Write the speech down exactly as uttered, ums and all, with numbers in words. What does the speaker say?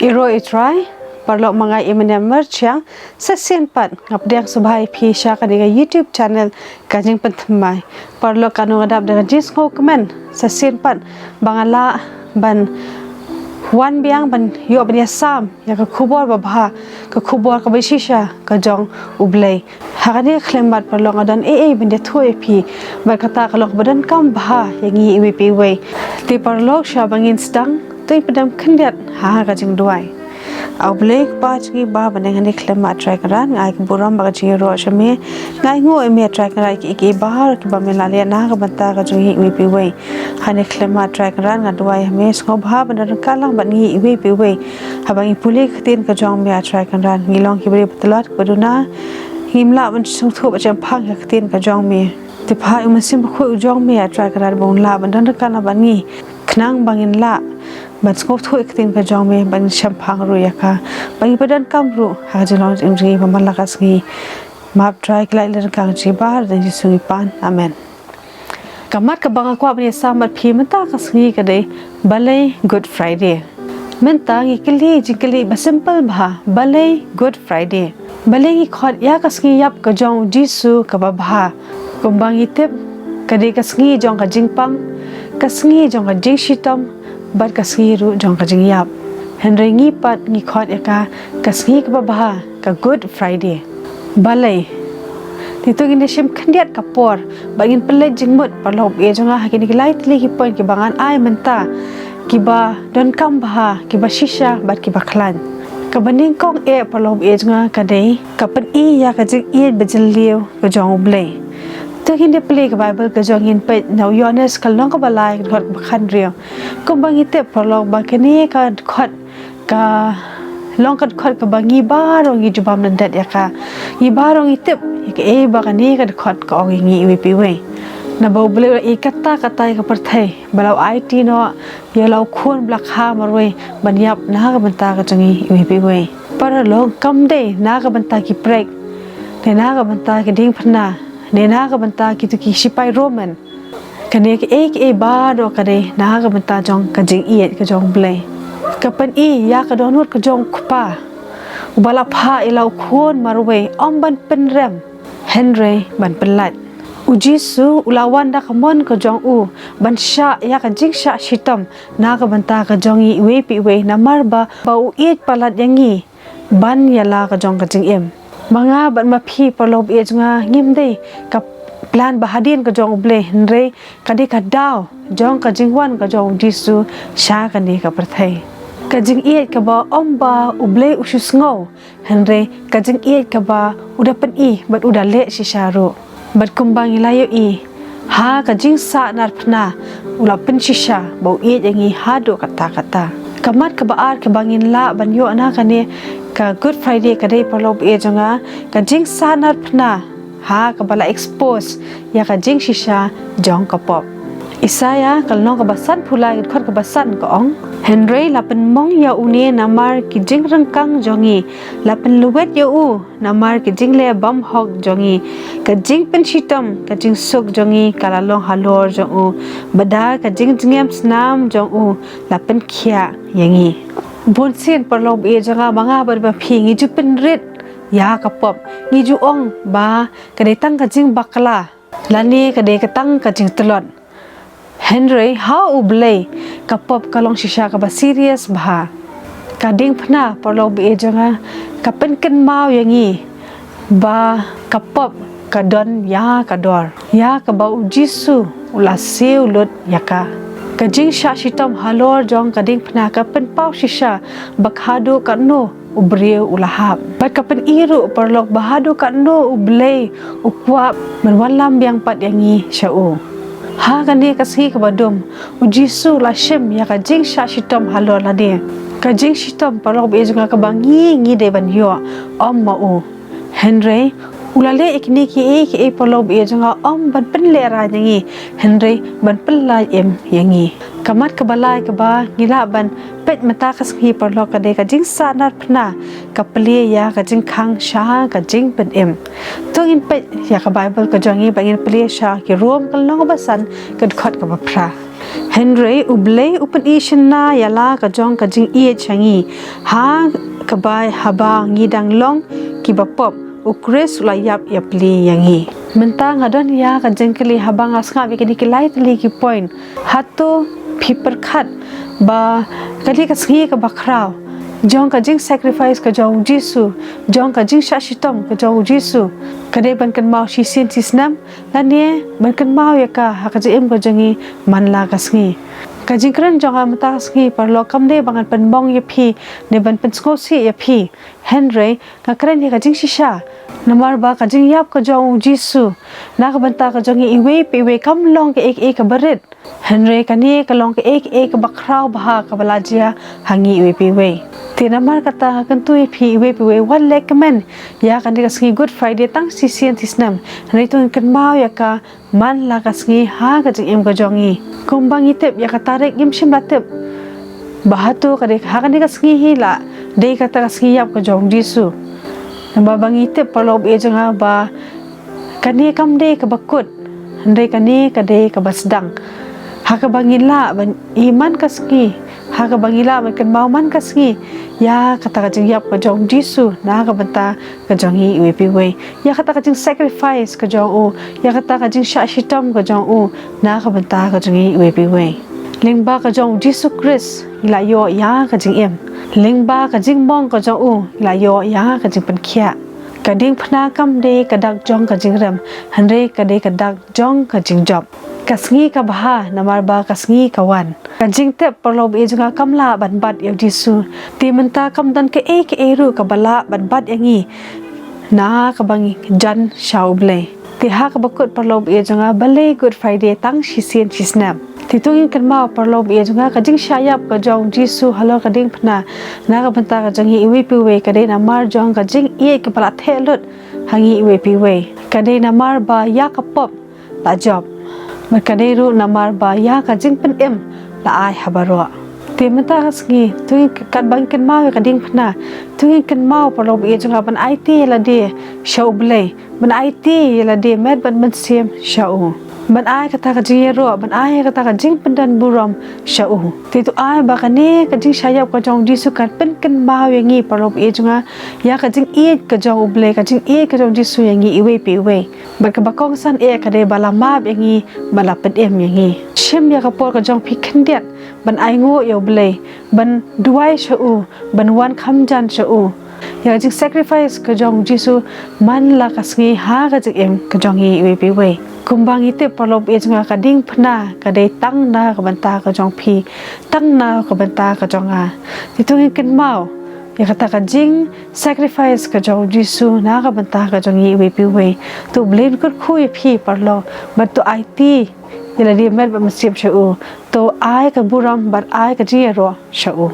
Ïaroh ïa u Trai, paralok, ma nga i Mania Myrchiang, sa shisien pat nga pdiang sngewbha ïa phi sha kane ka YouTube channel Ka Jingpynthymmai. Paralok, katno nga dap da ka jingsngewkmen sa shisien pat ba nga lah ban wan biang ban ïoh ban ïasam ïa ka khubor babha, ka khubor kaba shisha ka jong U Blei. Ha kane ka khyllipmat, paralok, nga don ei ei ban ïathuh ïa phi, bad kata ka long kaba donkam bha ïa ngi iwei pa iwei. Te paralok, shuwa ba ngin sdang, to ngin ïa pyndonkam khyndiat ha ka jingduwai. A U Blei Kpa jong ngi uba ha bneng, ha kane ka khyllipmat, Trai Kynrad, nga ai ka burom bad ka jingïaroh sha me. Nga ainguh ïa me, Trai Kynrad, ïa kiei kiei baroh kiba me la leh na ka bynta ka jong ngi iwei pa iwei. Ha kane ka khyllipmat, Trai Kynrad, nga duwai ha me, sngewbha ban don ryngkat lang bad ngi iwei pa iwei. Haba ngi pule ka ktien ka jong me, A Trai Kynrad, ngi long ki briew ba tlot, ba duna, ngim lah ban sngewthuh bad shemphang ïa ka ktien ka jong me. Te phah ïa U Mynsiem Bakhuid u jong me, A Trai Kynrad, ba un lah ban don ryngkat lang bad ngi, khnang ba ngin lah ban sngewthuh ïa ka ktien ka jong me, ban shemphang ruh ïa ka, ba ngin pyndonkam ruh ha ka jinglong jingim jong ngi ba man la ka sngi. Map, Trai, ki lait lynti ryngkat jong ngi, ha kyrteng Jisu ngi pan. Amen. Ka mat kaba nga kwah ban ïasam bad phi mynta ka sngi ka dei, balei Good Friday? Mynta ngi kylli jingkylli ba simple bha, balei Good Friday? Balei ngi khot ïa ka sngi ïap ka jong U Jisu kaba bha? Kumba ngi tip, ka dei ka sngi jong ka jingpang, ka sngi jong ka jingshitom, bad ka sngi ruh jong ka jingïap. Hynrei ngi pat ngi khot ïa ka, ka sngi kaba bha, ka Good Friday. Balei? Te to ngin ïa shim khyndiat ka por bad ngin pynleit jingmut, paralok baieit jong nga, ha kine ki lai tylli ki point kiba ngan ai mynta, kiba donkam bha, kiba shisha bad kiba khlaiñ. Kaba nyngkong eh, paralok baieit jong nga, ka dei ka pyni ïa ka jingïeit ba jylliew ka jong U Blei. To ngin ïa plie ka Baibl ka jong ngi, ngin peit na u Ïoannis ka lynnong kaba lai, ka dkhot kaba khathynriew. Kumba ngi tip, paralok, ba kane ka dkhot, ka long ka dkhot kaba ngi baroh ngi ju bam lyndet ïa ka. Ngi baroh ngi tip ïa kaei ba kane ka dkhot ka ong ïa ngi iwei pa iwei. Naba U Blei u la ïeit katta katta ïa ka pyrthei, ba la aiti noh ïa la u Khun ba la kha marwei ban ïap na ka bynta ka jong ngi iwei pa iwei. Paralok, kam dei na ka bynta ki prek, ne na ka bynta ki diengphna, ne na ka bynta kito ki shipai Roman. Kane kaei kaei baroh ka dei na ka bynta jong ka jingïeit ka jong U Blei. Ka pyni ïa ka dohnud ka jong U Kpa, uba la phah ïa la u Khun marwei, ym ban pynrem, hynrei ban pyllait. U Jisu u la wan da ka mon ka jong u ban shah ïa ka jingshah shitom na ka bynta ka jong ngi iwei pa iwei, namar ba, ba u ïeit palat ïa ngi ban ïa la ka jong ka jingim. Ma nga bad ma phi, paralok baieit jong nga, ngim dei ka plan ba hadien ka jong U Blei, hynrei ka dei ka daw jong ka jingwan ka jong U Jisu sha kane ka pyrthei. Ka jingïeit kaba ym ba U Blei u shu sngew, hynrei ka jingïeit kaba u da pyni bad u da leh shisha ruh. Bad kumba ngi la ïohi, ha ka jingsahnarphna u la pynshisha ba u ïeit ïa ngi haduh katta katta. Ka mat kaba ar kaba ngin lah ban ïoh na kane ka Good Friday ka dei, paralok baieit jong nga, ka jingsahnarphna ha kaba la expose ïa ka jingshisha jong ka pop. Isaïah ka lynnong kaba sanphew lai, ka dkhot kaba san ka ong: Hynrei la pynmong ïa une namar ki jingryngkang jong ngi, la pynlwet ïa u namar ki jingleh bymhok jong ngi. Ka jingpynshitom, ka jingsuk jong ngi ka la long halor jong u, bad da ka jingjngem snam jong u la pynkhiah ïa ngi. Bunsien, paralok baieit jong nga, ma nga bad ma phi, ngi ju pynrit ïa ka pop, ngi ju ong ba ka dei tang ka jingbakla, lane ka dei ka tang ka jingtlot. Hynrei ha U Blei, ka pop ka long shisha kaba serious bha. Ka diengphna, paralok baieit jong nga, ka pynkynmaw ïa ngi ba ka pop ka don ïa ka dor, ïa kaba U Jisu u la siew lut ïa ka. Ka jingshah shitom halor jong ka diengphna ka pynpaw shisha ba haduh katno u briew u la hap. Bad ka pyni ruh, paralok, ba haduh katno U Blei u kwah ban wallam biang pat ïa ngi sha u. Ha kane ka sngi kaba dum, U Jisu u la shim ïa ka jingshah shitom halor lade. Ka jingshitom, paralok baieit jong nga, kaba ngi, ngi dei ban ïoh, ym ma u. Hynrei u la leh ïa kine kiei kiei, paralok baieit jong nga, ym ban pynlehraiñ ïa ngi, hynrei ban pynlait im ïa ngi. Ka mat kaba lai kaba ngi lah ban peit mynta ka sngi paralok ka dei ka jingsahnarphna ka plie ïa ka jingkhang sha ka jingpynim. To ngin peit ïa ka Baibl ka jong ngi bad ngin plie sha ki Rom ka lynnong ba san ka dkhot kaba phra. Hynrei U Blei u pyni shynna ïa la ka jong ka jingïeit sha ngi ha kaba haba ngi dang long kiba pop, U Khrist u la ïap ïapli ïa ngi. Mynta nga don ïa ka jingkylli haba nga sngap ïa kine ki lai tylli ki point. Hato phi pyrkhat ba kane ka sngi kaba khraw jong ka jingsacrifice ka jong U Jisu, jong ka jingshah shitom ka jong U Jisu, ka dei ban kynmaw shisien shisnem, lane ban kynmaw ïa ka ha ka jingim ka jong ngi man la ka sngi? Ka jingkren jong nga mynta ka sngi paralok kam dei ba ngan pynmong ïa phi ne ban pynsngewsih ïa phi. Hynrei nga kren ïa ka jingshisha. Namar ba ka jingïap ka jong U Jisu na ka bynta ka jong ngi iwei pa iwei kam long kaei kaei kaba rit. Hynrei kane ka long kaei kaei kaba khraw bha kaba la jia ha ngi iwei pa iwei. Te namar kata nga kyntu ïa phi iwei pa iwei, wat leh kmen ïa kane ka sngi Good Friday tang shisien shisnem. Hynrei to ngin kynmaw ïa ka man la ka sngi ha ka jingim ka jong ngi. Kumba ngi tip ïa ka tarik, ngim shym la tip ba hato ka dei ha kane ka sngi hi la dei kata ka sngi ïap ka jong U Jisu. Namar ba ngi tip paralok baieit jong nga ba kane kam dei kaba kut, hynrei kane ka dei kaba sdang. Ha kaba ngi lah ban i man ka sngi, ha kaba ngi lah ban kynmaw man ka sngi ïa kata ka jingïap ka jong U Jisu na ka bynta ka jong ngi iwei pa iwei, ïa kata ka jingsacrifice ka jong u, ïa kata ka jingshah shitom ka jong u na ka bynta ka jong ngi iwei pa iwei. Lyngba ka jong U Jisu Khrist ngi la ïoh ïa ka jingim. Lyngba ka jingmong ka jong u ngi la ïoh ïa ka jingpynkhiah. Ka diengphna kam dei ka dak jong ka jingrem, hynrei ka dei ka dak jong ka jingjop. Ka sngi ka bha namar ba ka sngi ka wan. Ka jingtip paralok baieit jong nga kam lah ban bat ïa U Jisu. Te mynta kam don kaei kaei ruh kaba lah ban bat ïa ngi na kaba ngi jan sha U Blei. Te ha kaba kut paralok baieit jong nga, balei Good Friday tang shisien shisnem? Te to ngin kynmaw paralok baieit jong nga, ka jingshah ïap ka jong U Jisu halor ka diengphna na ka bynta ka jong ngi iwei pa iwei ka dei namar jong ka jingïeit kaba la theh lut ha ngi iwei pa iwei. Ka dei namar ba ïa ka pop la jop. Bad ka dei ruh namar ba ïa ka jingpynim la ai ha baroh. Te mynta ka sngi, to ngin, katba ngin kynmaw ïa ka diengphna, to ngin kynmaw paralok baieit jong nga ban aiti ïa lade sha U Blei, ban aiti ïa lade met bad mynsiem sha u, ban ai kata ka jingïaroh, ban ai kata ka jingpyndonburom sha u. Te to ai ba kane ka jingshah ïap ka jong U Jisu kan pynkynmaw ïa ngi paralok baieit jong nga ïa ka jingïeit ka jong U Blei, ka jingïeit ka jong U Jisu ïa ngi iwei pa iwei. Bad kaba kongsan eh ka dei ba la map ïa ngi, ba la pynim ïa ngi. Shim ïa ka por ka jong phi khyndiat ban ainguh ïa U Blei, ban duwai sha u, ban wan kham jan sha u. Ïa ka jingsacrifice ka jong U Jisu man la ka sngi ha ka jingim ka jong ngi iwei pa iwei. Kumba ngi tip paralok baieit jong nga, ka diengphna ka dei tang na ka bynta ka jong phi, tang na ka bynta ka jong nga. Te to ngin kynmaw ïa kata ka jingsacrifice ka jong U Jisu na ka bynta ka jong ngi iwei pa iwei. To U Blei un kyrkhu ïa phi paralok, bad to aiti ïa lade met bad mynsiem sha u. To ai ka burom bad ai ka jingïaroh sha u.